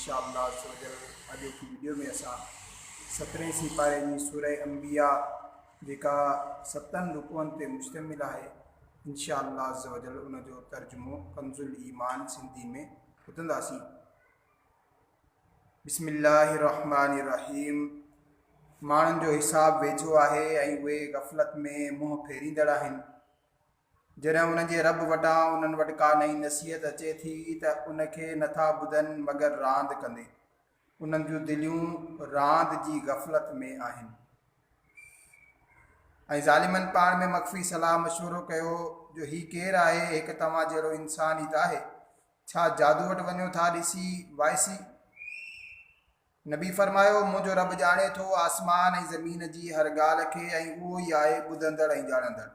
انشاء الله عزّوجلّ اڄوڪي وڊيو ۾ اسان سترهين سيپاري جي سوره انبياء جيڪا ستن رڪوعن تي مشتمل آهي انشاء الله عزّوجلّ ان جو ترجمو ڪنز الايمان سنڌي ۾ ٻڌنداسين. بسم الله الرحمٰن الرحيم ماڻهن جو حساب ويجهو آهي ۽ اهي غفلت ۾ منهن ڦيريندڙ آهن. جڏهن انهن جي رب وٽان انهن وٽ ڪا نئين نصيحت اچي ٿي ته ان کي نٿا ٻڌن مگر راند ڪندي. انهن جون دليون راند جي غفلت ۾ آهن. ۽ ظالمن پاڻ ۾ مخفي صلاح مشورو ڪيو جو هي ڪير آهي هڪ توهان جهڙو انسان ئي ته آهي. ڇا جادو وٽ وڃو ٿا ڏسي وائسي؟ نبي فرمايو، منهنجو رب ڄاڻي ٿو آسمان ۽ زمين جي هر ڳالهه کي ۽ اهو ئي آهي ٻڌندڙ ۽ ڄاڻندڙ.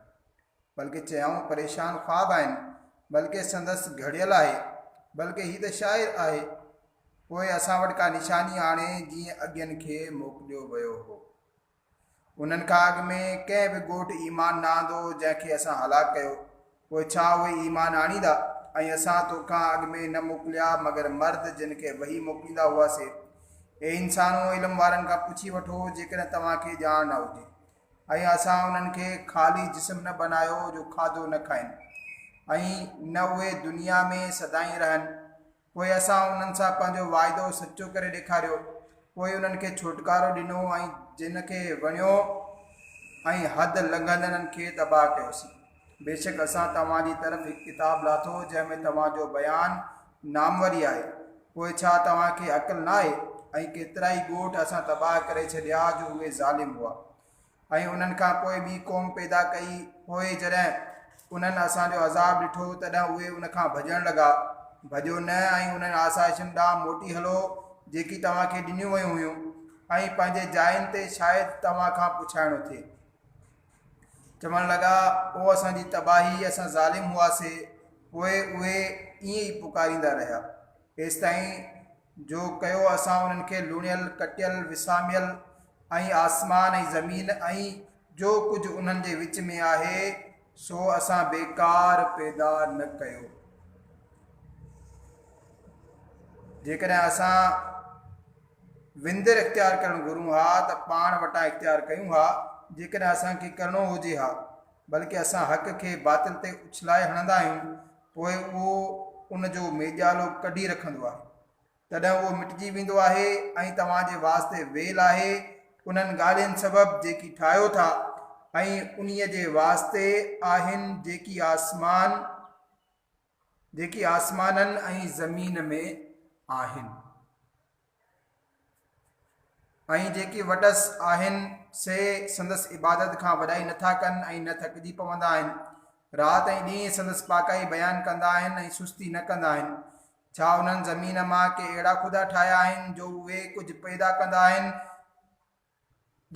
بلڪه چيائون پريشان خواب آهن، بلڪه سندس گهڙيل آهي، بلڪه هي ته شاعر آهي. پوء اسان وٽ ڪا نشاني آڻي جيئن اڳين کي موڪليو ويو هو. انهن کان اڳ ۾ ڪنهن به ڳوٺ ايمان نه آندو جنهن کي اسان هلاڪ ڪيو، پوء ڇا اهي ايمان آڻيندا؟ ۽ اسان توکان اڳ ۾ نه موڪليا مگر مرد جن کي وحي موڪليندا هئاسي. اي انسانو! علم وارن کان پڇي وٺو جيڪڏهن توهان کي ڄاڻ نه هجي. ۽ اسان انهن کي خالي جسم نه بنايو جو کاڌو نه کائن ۽ نه اهي دنيا ۾ سدائين رهن. پوء اسان انهن سان پنهنجو واعدو سچو ڪري ڏيکاريو، پوء انهن کي ڇوٽڪارو ڏنو ۽ جن کي وڻيو ۽ حد لنگهندڙن کي تباهه ڪيوسين. بيشڪ اسان توهان جي طرف هڪ ڪتاب لاٿو جنهن ۾ توهان جو بيان ناموري آهي، پوء ڇا توهان کي عقل ناهي؟ ۽ ڪيترائي ڳوٺ اسان تباهه ڪري ڇڏيا جو اهي ظالم هئا. ۽ انهن کان پوء ٻي قوم پيدا ڪئي، پوء جڏهن انهن اسان جو عذاب ڏٺو تڏهن اهي ان کان ڀڄڻ لڳا، ڀڄو نه ۽ انهن آسائشن ڏانهن موٽي هلو جيڪي توهان کي ڏنيون ويون هيون ۽ پنهنجي جاين تي شايد توهان کان پڇائڻو ٿئي. چوڻ لڳا، او اسان جي تباهي اسان ظالم هئاسي، پوء اهي ائين ئي پڪاريندا رهيا، ايستائين جو ڪيو اسان انهن کي لوڻيل، ڪٽيل، وساميل ۽ آسمان ۽ زمين ۽ جو ڪجهه انهن جي وچ ۾ آهي سو اسان بيڪار پيدا نه ڪيو. جيڪڏهن اسان وندر اختيار ڪرڻ گهرون ها ته پاڻ وٽان اختيار ڪيون ها، جيڪڏهن اسان کي ڪرڻو هجي ها، بلڪه اسان حق کي باطل تي اڇلائي هڻندا آهيون، پوء اهو ان جو ميڄالو ڪڍي رکندو آهي، تڏهن اهو مٽجي ويندو آهي ۽ توهان جي واسطي ويل آهي انهن ڳالهين سبب جيڪي ٺاهيو ٿا ۽ انهيء جي واسطي آهن جيڪي آسمان جيڪي آسمانن ۽ زمين ۾ آهن. ۽ جيڪي وٽس آهن سي سندس عبادت کان وڏائي نٿا ڪن ۽ نه ٿڪجي پوندا آهن. رات ۽ ڏينهن سندس پاڪائي بيان ڪندا آهن ۽ سستي نه ڪندا آهن. ڇا انهن زمين مان ڪي اهڙا خدا ٺاهيا آهن جو اهي ڪجهه پيدا ڪندا آهن؟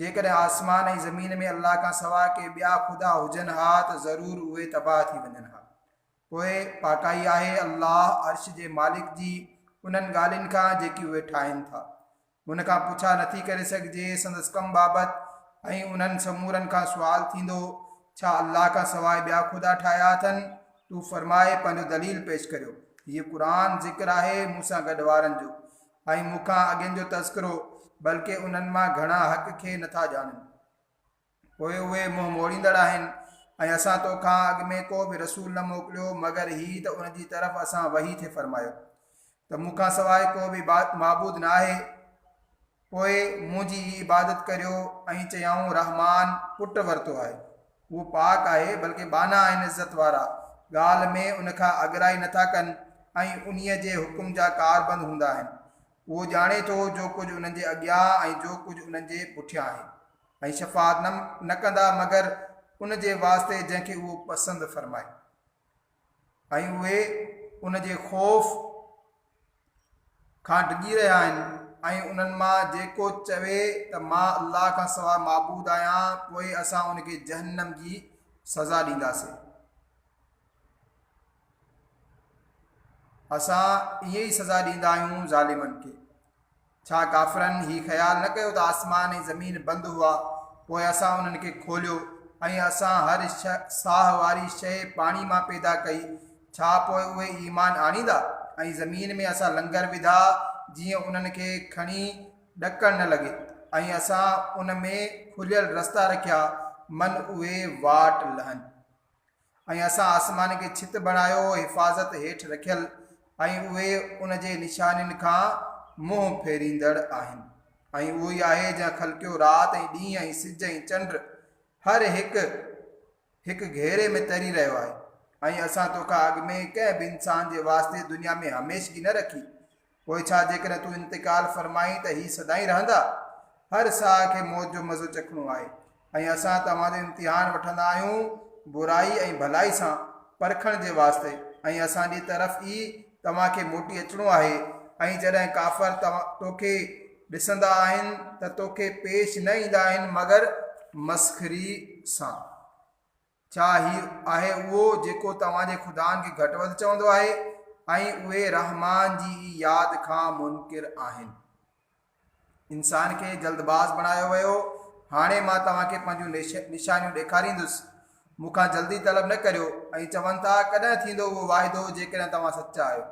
جيڪڏهن آسمان ۽ زمين ۾ الله کان سواء ڪي ٻيا خدا هجن ها ته ضرور اهي تباهه ٿي وڃن ها. پوء پاڪائي آهي الله عرش جي مالڪ جي انهن ڳالهين کان جيڪي اهي ٺاهين ٿا. هن کان پڇا نٿي ڪري سگهجي سندس ڪم بابت ۽ انهن سمورن کان سوال ٿيندو، ڇا الله کان سواء ٻيا خدا ٺاهيا اٿن؟ تون فرماء پنهنجو دليل پيش ڪريو. هيء قرآن ذڪر آهي مون سان گڏ وارن جو ۽ مون کان اڳين جو تذڪرو، بلڪه انهن مان گهڻا حق کي نٿا ڄاڻن. پوء اهي منهن موڙيندڙ آهن ۽ اسان تو کان اڳ ۾ ڪو به رسول نه موڪليو مگر هي ته ان جي طرف اسان وحي ٿي فرمايو ته مون کان سواء ڪو به معبود نه آهي پوء منهنجي ئي عبادت ڪريو ۽ چيائون رحمان پٽ ورتو آهي اهو پاڪ آهي بلڪه ٻانها آهن عزت وارا ڳالهه ۾ ان کان اڳرائي نٿا ڪن ۽ انهيء جي حڪم جا ڪاربند هوندا آهن اهو ڄاڻي ٿو جو ڪجهه انهن جي اڳيان ۽ جو ڪجهه انهن جي پٺيان آهي ۽ شفاعت نه نه ڪندا مگر ان جي واسطي جنهن کي اهو پسند فرمائي ۽ اهي ان جي خوف کان ڊڄي رهيا آهن ۽ انهن مان جيڪو چوي ته مان الله کان سواء معبود آهيان پوء اسان ان کي جهنم جي سزا ڏينداسين. اسان ائين ئي سزا ڏيندا آهيون ظالمن کي. ڇا ڪافرن هي خيال نه ڪيو ته آسمان ۽ زمين بند هئا پوء اسان انهن کي کوليو ۽ اسان هر ساهه واري شيء پاڻي مان پيدا ڪئي ڇا پوء اهي ايمان آڻيندا؟ ۽ زمين ۾ اسان لنگر وڌا جيئن انهن کي کڻي ڏڪڻ نه لڳي ۽ اسان ان ۾ کليل رستا رکيا من اهي واٽ لهن. ۽ اسان آسمان کي ڇت بڻايو حفاظت هيٺ رکيل ۽ اهي ان جي نشانين کان منهن ڦيريندڙ آهن. ۽ اهو ئي آهي جنهن خلقيو رات ۽ ڏينهن ۽ سج ۽ چنڊ هر هڪ هڪ گهيري ۾ تري رهيو آهي ۽ اسان توکان اڳ ۾ ڪنهن به انسان جي واسطي دنيا ۾ هميشگي نه رکي، پوء ڇا جيڪڏهن تون انتقال فرمائين ته هي سدائين رهندا؟ هر ساهه کي موت جو مزو چکڻو آهي ۽ اسان توهان جو امتحان وٺندا آهيون برائي ۽ ڀلائي سان پرکڻ جي واسطي ۽ اسان جي طرف ئي توهان کي موٽي اچڻو آهي ۽ جڏهن ڪافر توکي ڏسندا آهن ته توکي پيش نه ايندا آهن مگر مسخري سان. ڇا هي آهي اهو جيڪو توهان جي خدائن کي گهٽ وڌ چوندو آهي ۽ اهي رحمان جي ئي ياد کان منڪر آهن. انسان کي جلد باز بڻايو ويو، هاڻي مان توهان کي پنهنجون نشانيون ڏيکاريندس، مون کان جلدي طلب نه ڪريو ۽ چون ٿا ڪڏهن ٿيندو اهو واعدو جيڪڏهن توهان سچا آهيو.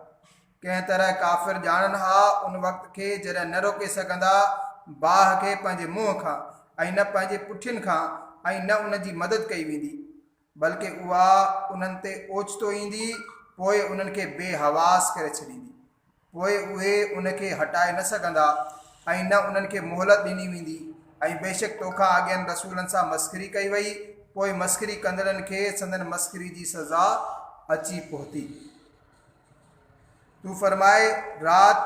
ڪنهن طرح ڪافر ڄاڻن ها ان وقت کي جڏهن نه روڪي سگهندا باهه کي پنهنجي منهن کان ۽ نه پنهنجي پٺين کان ۽ نه ان جي مدد ڪئي ويندي بلڪه اها انهن تي اوچتو ايندي پوء انهن کي بي حواس ڪري ڇڏيندي پوء اهي ان کي هٽائي نه سگهندا ۽ نه انهن کي مهلت ڏني ويندي ۽ بيشڪ توکان اڳين رسولن سان مسخري ڪئي وئي پوء مسخري ڪندڙن کي سندن مسخري جي سزا اچي پهتي. تون فرماء، رات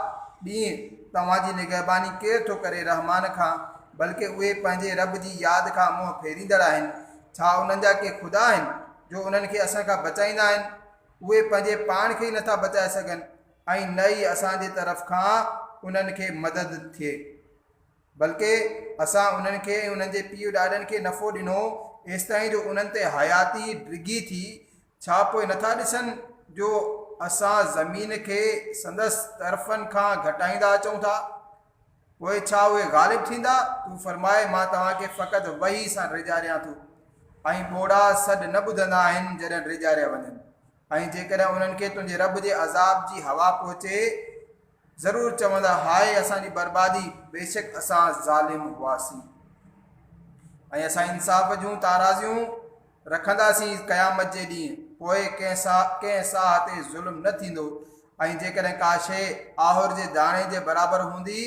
ڏينهن توهان جي نگهباني ڪير ٿو ڪري رحمان کان، بلڪه اهي پنهنجي رب جي ياد کان منهن ڦيريندڙ آهن، ڇا انهن جا ڪي خدا آهن، جو انهن کي اسان کان بچائيندا آهن؟ اهي پنهنجي پاڻ کي ئي نٿا بچائي سگهن ۽ نه ئي اسان جي طرف کان انهن کي مدد ٿئي. بلڪه اسان انهن کي ۽ انهن جي پيء ڏاڏن کي نفعو ڏنو، ايستائين جو انهن تي حياتي ڊگهي ٿي، ڇا پوء نٿا ڏسن جو اسان زمين کي سندس طرفن کان گهٽائيندا اچون ٿا؟ پوء ڇا اهي غالب ٿيندا؟ تون فرماء، مان توهان کي فقط وحي سان ڊيڄاريان ٿو ۽ ٻوڙا سڏ نه ٻڌندا آهن جڏهن ڊيڄاريا وڃن ۽ جيڪڏهن انهن کي تنهنجي رب جي عذاب جي هوا پهچي ضرور چوندا، هاء اسان جي بربادي، بيشڪ اسان ظالم هئاسين. ۽ اسان انصاف جون تارازيون رکنداسين قيامت جي ڏينهن، پوء ڪنهن ساهه تي ظلم نه ٿيندو ۽ جيڪڏهن ڪا شيء آهر جي داڻي جي برابر هوندي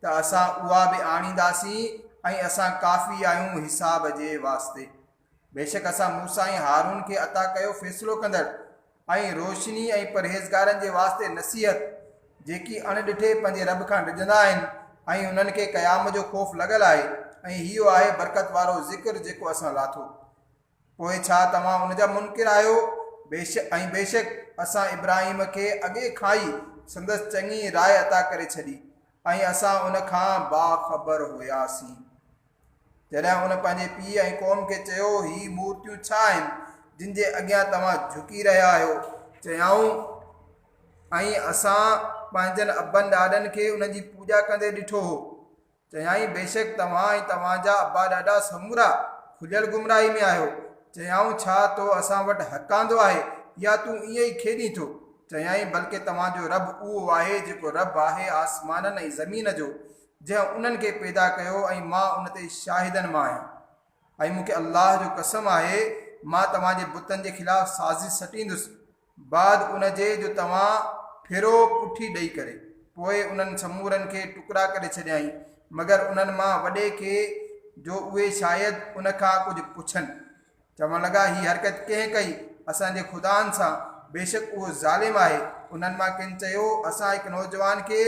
ته اسان اها به آڻينداسين ۽ اسان ڪافي آهيون حساب جي واسطي. بيشڪ اسان موسيٰ ۽ هارون کي عطا ڪيو فيصلو ڪندڙ ۽ روشني ۽ پرهيزگارن جي واسطي نصيحت، جيڪي اڻ ڏٺي پنهنجي رب کان ڊڄندا آهن ۽ انهن کي قيام جو خوف لڳل آهي ۽ هيء آهي برڪت وارو ذڪر جيڪو اسان لاٿو. پوء ڇا توهان ان جا منڪر آهيو؟ ۽ بيشڪ اسان ابراهيم کي اڳي کان ئي سندس چڱي راء عطا ڪري ڇڏي ۽ اسان ان کان باخبر هياسين. جڏهن هن پنهنجي پيء ۽ قوم کي چيو، هي مورتيون ڇا آهن، جن جي اڳيان توهان جهڪي رهيا آهيو؟ چيائون، ۽ اسان پنهنجن ابن ڏاڏن کي انهن جي پوڄا ڪندي ڏٺو هو. چيائين، بيشڪ توهان ۽ توهان جا ابا ڏاڏا سمورا کليل گمراهي ۾ آهيو. چيائون، ڇا تو اسان وٽ حق آندو آهي يا تون ائين ئي کيڏين ٿو؟ چيائين، بلڪه توهان جو رب اهو آهي جيڪو رب آهي آسمانن ۽ زمين جو، جنهن انهن کي پيدا ڪيو ۽ مان ان تي شاهدن مان آهيان ۽ مون کي الله جو قسم آهي مان توهان جي بتن جي خلاف سازش سٽيندس بعد ان جي جو توهان ڦرو پٺي ڏئي ڪري پوء انهن سمورن کي ٽڪرا ڪري ڇڏيائين مگر انهن مان وڏي کي جو اهي شايد ان کان ڪجهه پڇن. چوڻ لڳا، هي حرڪت ڪنهن ڪئي اسان جي خدائن سان، بيشڪ اهو ظالم آهي. انهن مان ڪن چيو، اسان هڪ نوجوان کي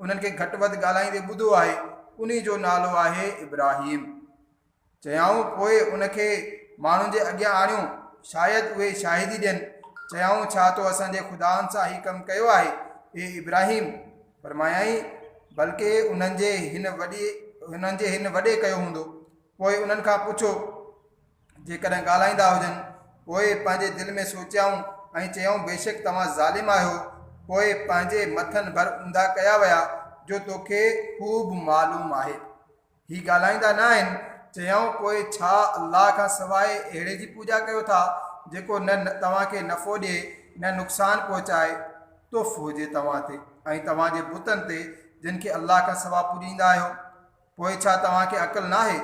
انهن کي گهٽ وڌ ڳالهائيندي ٻڌو آهي، انهي جو نالو آهي ابراهيم. چيائون، پوء ان کي ماڻهن جي اڳيان آڻيو، شايد اهي شاهدي ڏين. چيائون، ڇا تو اسان جي خدائن سان هي ڪم ڪيو آهي، اي ابراهيم؟ فرمايائين، بلڪه انهن جي هن وڏي ڪيو هوندو. پوء انهن کان پڇو، جيڪڏهن ڳالهائيندا هجن. پوء پنهنجي دل ۾ سوچيائون ۽ چيائون بيشڪ توهان ظالم آهيو. پوء پنهنجي مٿن ڀر اونڌا ڪيا ويا جو توکي خوب معلوم آهي. هي ڳالهائيندا نه آهن. چيائون پوء ڇا الله کان سواء اهڙي جي پوڄا ڪيو ٿا جيڪو نه توهان کي نفعو ڏئي نه نقصان پهچائي. تف هجي توهان تي ۽ توهان جي بتن تي جن کي الله کان سوا پوڄيندا آهيو؟ پوء ڇا توهان کي عقل ناهي؟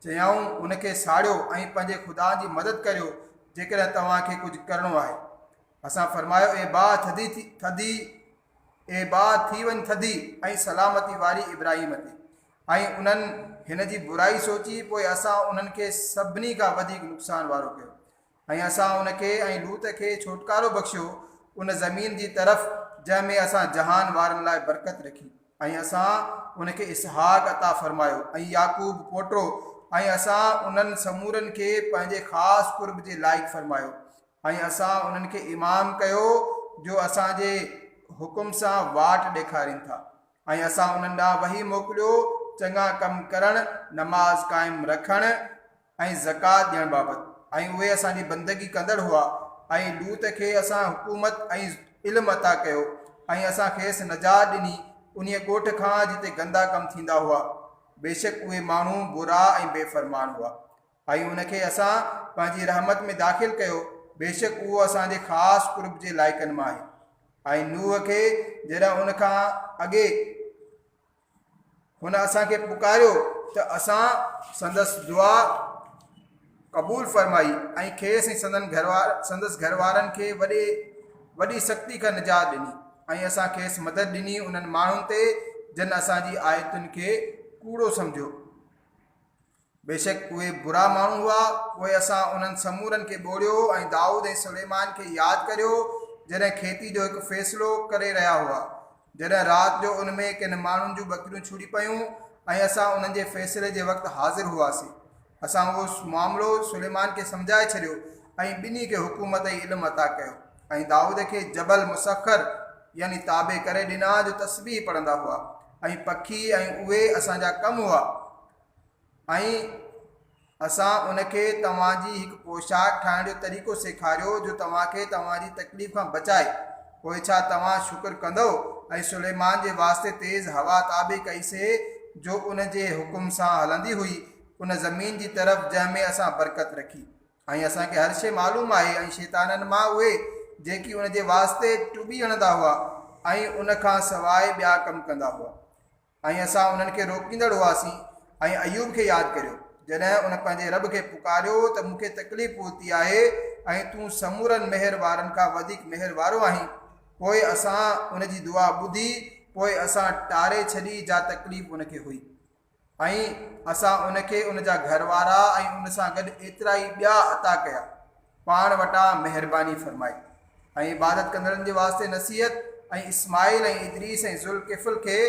چيائون، ان کي ساڙيو ۽ پنهنجي خدائن جي مدد ڪريو جيڪڏهن توهان کي ڪجهه ڪرڻو آهي. اسان فرمايو، اي باهه ٿڌي ٿي ٿڌي اي باهه ٿي وڃ ٿڌي ۽ سلامتي واري ابراهيم تي. ۽ انهن هن جي برائي سوچي پوء اسان انهن کي سڀني کان وڌيڪ نقصان وارو ڪيو. ۽ اسان ان کي ۽ لوط کي ڇوٽڪارو بخشيو ان زمين جي طرف جنهن ۾ اسان جهان وارن لاء برڪت رکي ۽ اسان ان کي اسحاق عطا فرمايو ۽ يعقوب پوٽو ۽ اسان انهن سمورن کي پنهنجي خاص قرب جي لائق فرمايو ۽ اسان انهن کي امام ڪيو جو اسان جي حڪم سان واٽ ڏيکارين ٿا ۽ اسان انهن ڏانهن وحي موڪليو چڱا ڪم ڪرڻ، نماز قائم رکڻ، ۽ زڪوات ڏيڻ بابت ۽ اهي اسان جي بندگي ڪندڙ هئا ۽ لوط کي اسان حڪومت ۽ علم عطا ڪيو ۽ اسان کيس نجات ڏني انهيء ڳوٺ کان جتي گندا ڪم ٿيندا هئا بيشڪ اهي ماڻهو برا ۽ بي فرمان هئا ۽ ان کي اسان پنهنجي رحمت ۾ داخل ڪيو بيشڪ اهو اسان جي خاص قرب جي لائقن مان آهي ۽ نوح کي جڏهن ان کان اڳي هن اسان کي پڪاريو ته اسان سندس دعا قبول فرمائي ۽ کيس ۽ سندن گهر سندس گهر وارن کي وڏي وڏي سختي کان نجات ڏني ۽ اسان کيس مدد ڏني انهن ماڻهن تي جن اسان جي آيتن کي ڪوڙو سمجهيو. بيشڪ اهي برا ماڻهو هئا، پوء اسان انهن سمورن کي ٻوڙيو ۽ دائود ۽ سليمان کي ياد ڪريو، جڏهن کيتي جو هڪ فيصلو ڪري رهيا هئا، جڏهن رات جو ان ۾ ڪن ماڻهن جون ٻڪريون ڇڙي پيون ۽ اسان انهن جي فيصلي جي وقت حاضر هئاسين. اسان اهو معاملو سليمان کي سمجهائي ڇڏيو ۽ ٻنهي کي حڪومت ۽ علم عطا ڪيو ۽ دائود کي جبل مسخر، يعني تابع، ڪري ڏنا جو تسبيح پڙهندا هئا ۽ پکي ۽ اهي اسان جا ڪم هئا. ۽ اسان ان کي توهان جي هڪ پوشاڪ ٺاهڻ جو طريقو سيکاريو جو توهان کي توهان جي تڪليف کان بچائي، پوء ڇا توهان شڪر ڪندؤ؟ ۽ سليمان جي واسطي تيز هوا تابع ڪئي سي جو ان جي حڪم سان هلندي هئي ان زمين جي طرف جنهن ۾ اسان برڪت رکي. ۽ اسان کي هر شيء معلوم آهي ۽ شيطانن مان اهي جيڪي ان جي واسطي ٽٻي هڻندا هئا ۽ ان کان سواء ٻيا ڪم ڪندا هئا. ۽ اسان انهن کي روڪيندڙ هئاسين ۽ ايوب کي ياد ڪريو، جڏهن ان پنهنجي رب کي پڪاريو ته مون کي تڪليف پهتي آهي ۽ تون سمورن مهر وارن کان وڌيڪ مهر وارو آهين، پوء اسان ان جي دعا ٻڌي، پوء اسان ٽاري ڇڏي جا تڪليف ان کي هئي. ۽ اسان ان کي ان جا گهر وارا ۽ ان سان گڏ ايترا ئي ٻيا عطا ڪيا، پاڻ وٽان مهرباني فرمائي. ۽ عبادت ڪندڙن جي واسطي نصيحت ۽ اسماعيل ۽ ادريس ۽ ذوالڪفل کي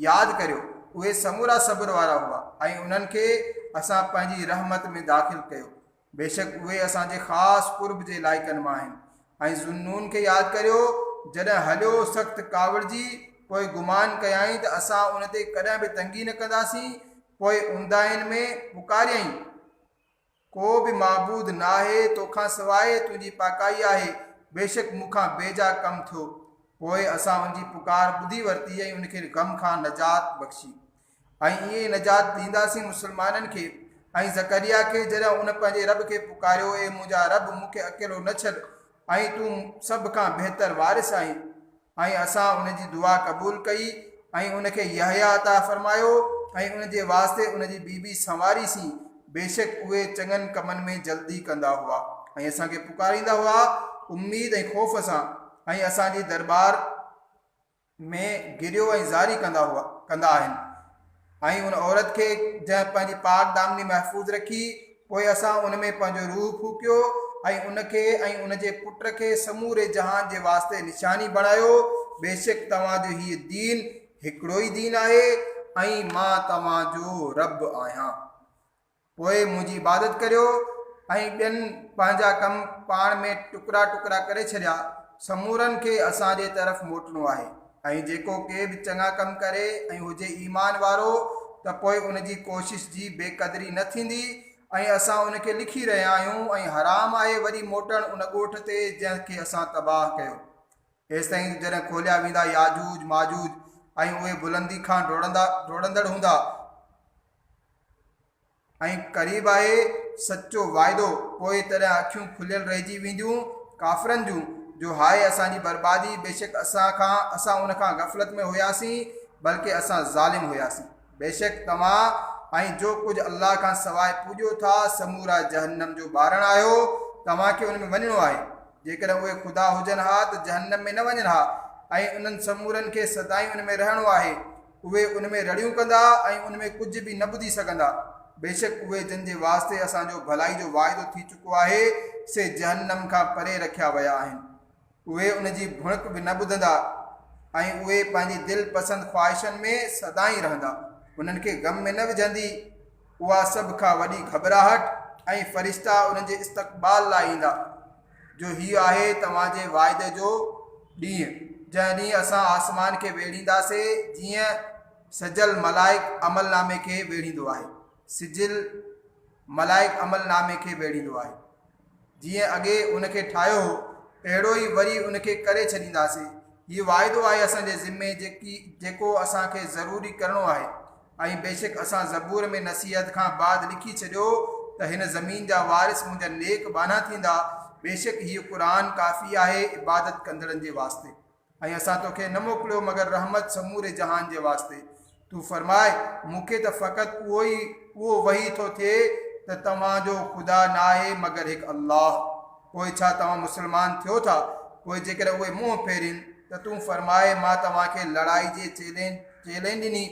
ياد ڪريو، اهي سمورا صبر وارا هئا ۽ انهن کي اسان پنهنجي رحمت ۾ داخل ڪيو. بيشڪ اهي اسان جي خاص قرب جي لائقن مان آهن. ۽ ذوالنون کي ياد ڪريو، جڏهن هليو سخت ڪاوڙجي، پوء گمان ڪيائين ته اسان ان تي ڪڏهن به تنگي نه ڪنداسين، پوء اونداهين ۾ پڪاريائين، ڪو به معبود ناهي توکان سواء، تنهنجي پاڪائي آهي، بيشڪ مون کان بيجا ڪم ٿيو. پوء اسان ان جي پڪار ٻڌي ورتي ۽ ان کي غم کان نجات بخشي. ۽ ائين ئي نجات ڏينداسين مسلمانن کي. ۽ زڪريا کي جڏهن ان پنهنجي رب کي پڪاريو، اي منهنجا رب مون کي اڪيلو نه ڇڏ ۽ تون سڀ کان بهتر وارث آهين. ۽ اسان ان جي دعا قبول ڪئي ۽ ان کي يحيٰ عطا فرمايو ۽ ان جي واسطي ان جي بي بي سنواري سين، بيشڪ اهي چڱن ڪمن ۾ جلدي ڪندا هئا ۽ اسان کي پڪاريندا هئا اميد ۽ خوف سان ۽ اسان جي درٻار ۾ گريو ۽ زاري ڪندا هئا ڪندا آهن ۽ ان عورت کي جنهن پنهنجي پاڪ دامني محفوظ رکي پوء اسان ان ۾ پنهنجو روح ڦوڪيو ۽ ان کي ۽ ان جي پٽ کي سموري جهان جي واسطي نشاني بڻايو بيشڪ توهان جو هيء دين هڪڙو ئي دين آهي ۽ مان توهان جو رب آهيان. پوء منهنجي عبادت ڪريو ۽ ٻين پنهنجا ڪم پاڻ ۾ ٽڪرا ٽڪرا ڪري ڇڏيا، سمورن کي اسان جي طرف موٽڻو آهي ۽ جيڪو ڪي به چڱا ڪم ڪري ۽ هجي ايمان وارو ته پوء ان جي ڪوشش جي بي قدري نه ٿيندي ۽ اسان ان کي لکي رهيا آهيون ۽ حرام آهي وري موٽڻ ان ڳوٺ تي جنهن کي اسان تباهه ڪيو. ايستائين جو جڏهن کوليا ويندا ياجوج ماجوج ۽ اهي بلندي کان ڊوڙندا ڊوڙندڙ هوندا. ۽ قريب آهي سچو وعدو، پوء تڏهن اکيون کليل رهجي وينديون ڪافرن جون، جو هاء اسان جي بربادي، بيشڪ اسان کان اسان ان کان غفلت ۾ هياسين، بلڪه اسان ظالم هياسين. بيشڪ توهان ۽ جو ڪجهه الله کان سواء پوڄيو ٿا، سمورا جهنم جو ٻارڻ آهيو، توهان کي ان ۾ وڃڻو آهي. جيڪڏهن اهي خدا هجن ها ته جهنم ۾ نه وڃن ها ۽ انهن سمورن کي سدائين ان ۾ رهڻو آهي. اهي ان ۾ رڙيون ڪندا ۽ ان ۾ ڪجهه به نه ٻڌي سگهندا. بيشڪ اهي جن جي واسطي اسان جو ڀلائي جو واعدو ٿي چڪو آهي، سي جهنم کان پري رکيا ويا آهن. اهي ان جي ڀڻڪ به نه ٻڌندا ۽ اهي پنهنجي دل پسند خواهشن ۾ سدائين رهندا. انهن کي غم ۾ نه وجهندي اها سڀ کان وڏي گهٻراهٽ ۽ فرشتا انهن جي استقبال لاء ايندا، جو هي آهي توهان جي واعدي جو ڏينهن، جنهن ڏينهن اسان آسمان کي ويڙهينداسين جيئن سجل ملائڪ عمل نامي کي ويڙهيندو آهي. سجل ملائڪ عمل نامي کي ويڙهيندو آهي. جيئن اڳي ان کي ٺاهيو هو، اهڙو ئي وري ان کي ڪري ڇڏينداسين. هي واعدو آهي اسان جي ذمي جيڪي جيڪو اسان کي ضروري ڪرڻو آهي ۽ بيشڪ اسان زبور ۾ نصيحت کان بعد لکي ڇڏيو ته هن زمين جا وارث منهنجا نيڪ ٻانها ٿيندا، بيشڪ هيء قرآن ڪافي آهي عبادت ڪندڙن جي واسطي. ۽ اسان توکي نه موڪليو مگر رحمت سموري جهان جي واسطي. تون فرماء، مون کي ته فقط اهو ئي اهو وحي ٿو ٿئي ته توهان جو خدا ناهي مگر هڪ الله. پوء ڇا توهان مسلمان ٿيو ٿا؟ پوء جيڪڏهن اهي منهن ڦيرين ته تون فرماء، مان توهان کي لڙائي جي چئلينج ڏني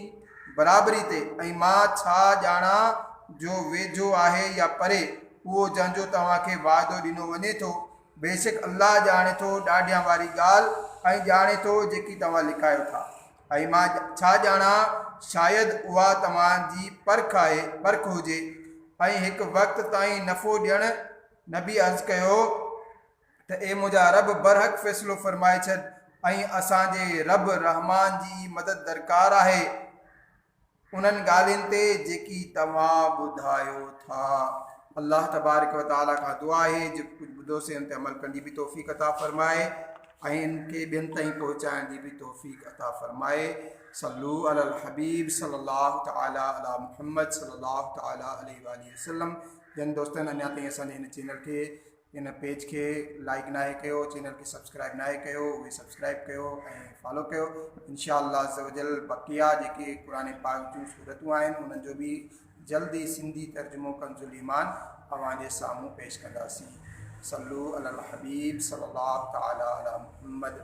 برابري تي ۽ مان ڇا ڄاڻان جو ويجهو آهي يا پري اهو جنهن جو توهان کي وعدو ڏنو وڃي ٿو. بيشڪ الله ڄاڻي ٿو ڏاڍيان واري ڳالهه ۽ ڄاڻي ٿو جيڪي توهان لڪايو ٿا. ۽ مان ڇا ڄاڻان شايد اها توهان جي پرک آهي پرک هجي ۽ هڪ وقت تائين نفعو ڏيڻ نبي عرض ڪيو ته اي منهنجا رب برحق فيصلو فرمائي ڇڏ ۽ اسان جي رب رحمان جي ئي مدد درڪار آهي. انهن ڳالهين تي جيڪي توهان ٻڌايو ٿا. الله تبارڪ و تعالي کان دعا آهي جيڪو ڪجهه ٻڌوسين ان تي عمل ڪرڻ جي به توفيق عطا فرمائي ۽ ان کي ٻين تائين پهچائڻ جي به توفيق عطا فرمائي. صلو علی الحبيب صلي الله تعالي علی محمد صلي الله تعالي عليه واله وسلم. جن دوستن اڃا تائين اسان جي هن چينل کي ان پيج کي لائيڪ ناهي ڪيو چينل کي سبسڪرائب ناهي ڪيو اهي سبسڪرائب ڪيو ۽ فالو ڪيو انشاء الله عزوجل بقيه جيڪي قرآن پاڪ جون سورتون آهن انهن جو به جلد ئي سنڌي ترجمو ڪنز الايمان اوهان جي سامهون پيش ڪنداسين صلو علی الحبيب صلي الله تعالي علی محمد.